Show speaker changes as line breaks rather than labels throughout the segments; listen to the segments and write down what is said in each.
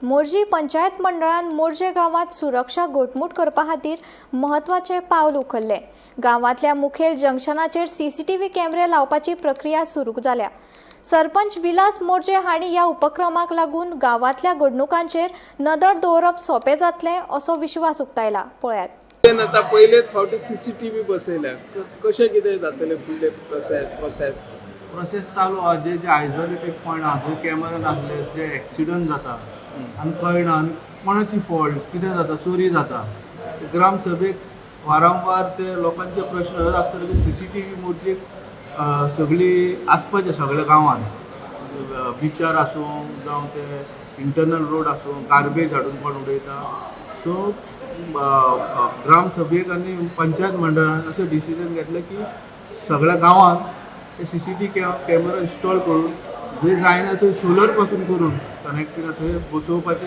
मोरजी पंचायत मंडळान मोरजे गांवांत सुरक्षा घटमूट करपा खातीर म्हत्वाचें पावल उखल्लें. गांवांतल्या मुखेल जंक्शनाचेर सीसीटीव्ही कॅमेरे लावपाची प्रक्रिया सुरू जाल्या. सरपंच विलास मोरजे हांणी ह्या उपक्रमाक लागून गांवांतल्या घडणुकांचेर नदर दवरप सोंपें जातलें असो विश्वास उक्तायला. पळयात.
आतां पयलेच फावटी सीसीटीव्ही बसयल्या. कशें कितें जातलें फुडलें प्रोसेस प्रोसेस
प्रोसेस चालू आहा. जे जे आयसोलेटेड पॉयंट आहा थंय कॅमेरा नासले, जे एक्सिडंट जाता आनी कळना आनी कोणाची फॉल्ट, कितें जाता, चोरी जाता. ग्राम सभेक वारंवार ते लोकांचे प्रश्न हे आसतले की सीसीटीव्ही मोरजेक सगळी आसपाचें सगळ्या गांवांत, बिचार आसूं जावं ते इंटरनल रोड आसूं, गार्बेज हाडून कोण उडयता. सो ग्राम सभेक आनी पंचायत मंडळान अशें डिसिजन घेतलें की सगळ्या गांवांत ते सीसीटीव्ही कॅमेरा इन्स्टॉल करून, जंय जायना थंय सोलर पासून करून कनेक्टेड थंय बसोवपाचें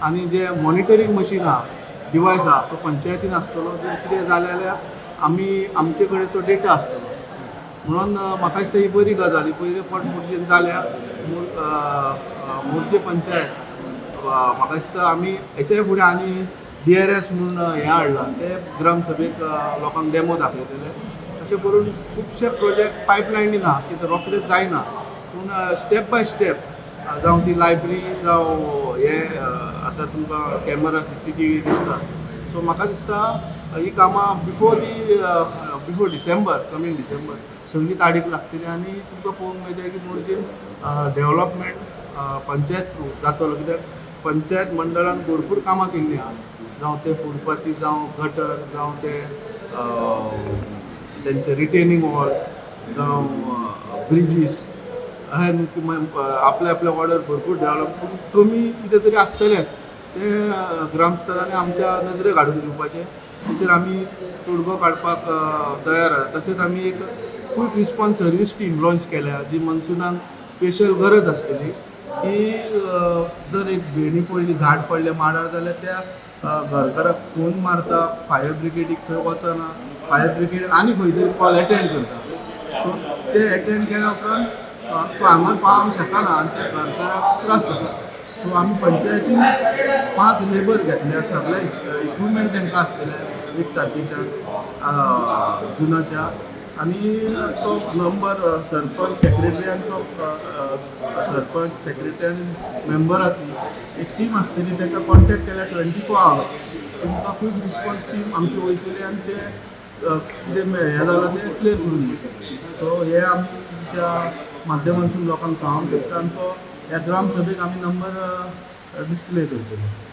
आनी जे मॉनिटरींग मशीन आहा, डिवायस आहा, तो पंचायतीन आसतलो. जर कितें जालें जाल्यार आमी आमचे कडेन तो डेटा आसतलो. म्हणून म्हाका दिसता ही बरी गजाल. ही पयले फावट मोरजेन जाल्या. मोरजे पंचायत, म्हाका दिसता आमी हेच्या फुडें आनी डीआरएस म्हणून हें हाडलां, तें ग्रामसभेक लोकांक डेमो दाखयतले. अशें करून खुबशे प्रोजेक्ट पायपलायनीन आहा. कितें रोखडेच जायना, पूण स्टेप बाय स्टेप, जावं ती लायब्ररी, जावं हे आतां तुमकां कॅमेरा सीसीटीव्ही दिसता. सो म्हाका दिसता ही कामां before December, coming December सगळीं ताडीक लागतली आनी तुमकां पळोवंक मेळटलें की मोरजेन डेव्हलपमेंट पंचायत थ्रू जातलो, कित्याक पंचायत मंडळान भरपूर कामां केल्लीं आहा, जावं ते फुटपाथी, जावं गटर, जावं ते तेंचे रिटेनिंग वॉल, जावं ब्रिजीस. अशें आपल्या आपल्या वॉर्डार भरपूर डेव्हलप, पूण कमी कितें तरी आसतलेंच, तें ग्रामस्थांनी आमच्या नजरेक हाडून दिवपाचें. तेचेर आमी तोडगो काडपाक तयार आसा. तशेंच आमी एक quick response service team launch केल्या, जी मनसुनान स्पेशल गरज आसतली की जर एक भेणी पडली, झाड पडलें माडार जाल्यार त्या घरकाराक फोन मारता, फायर ब्रिगेडीक थंय वचना, फायर ब्रिगेड आनी खंय तरी कॉल एटेंड करता. सो ते एटेंड केल्या उपरांत तो हांगा पावोंक शकना आनी त्या घरकाराक त्रास जाता. सो आमी पंचायतीन पांच लेबर घेतल्या. सगळे इक्विपमेंट तांकां आसतले 1 तारखेच्यान, जुनाच्या. आनी तो नंबर सरपंच, सेक्रेटरी आनी तो सरपंच, सेक्रेटरी आनी मेंबराची एक टीम आसतली. ताका कॉन्टेक्ट केल्यार 24 आवर्स तुमकां क्वीक रिस्पॉन्स टीम आमची वयतली आनी ते कितें हें जालां तें क्लियर करून दितले. सो हे आमी तुमच्या माध्यमांतसून लोकांक सांगूंक शकता आनी तो ह्या ग्रामसभेक आमी नंबर डिस्प्ले करतले.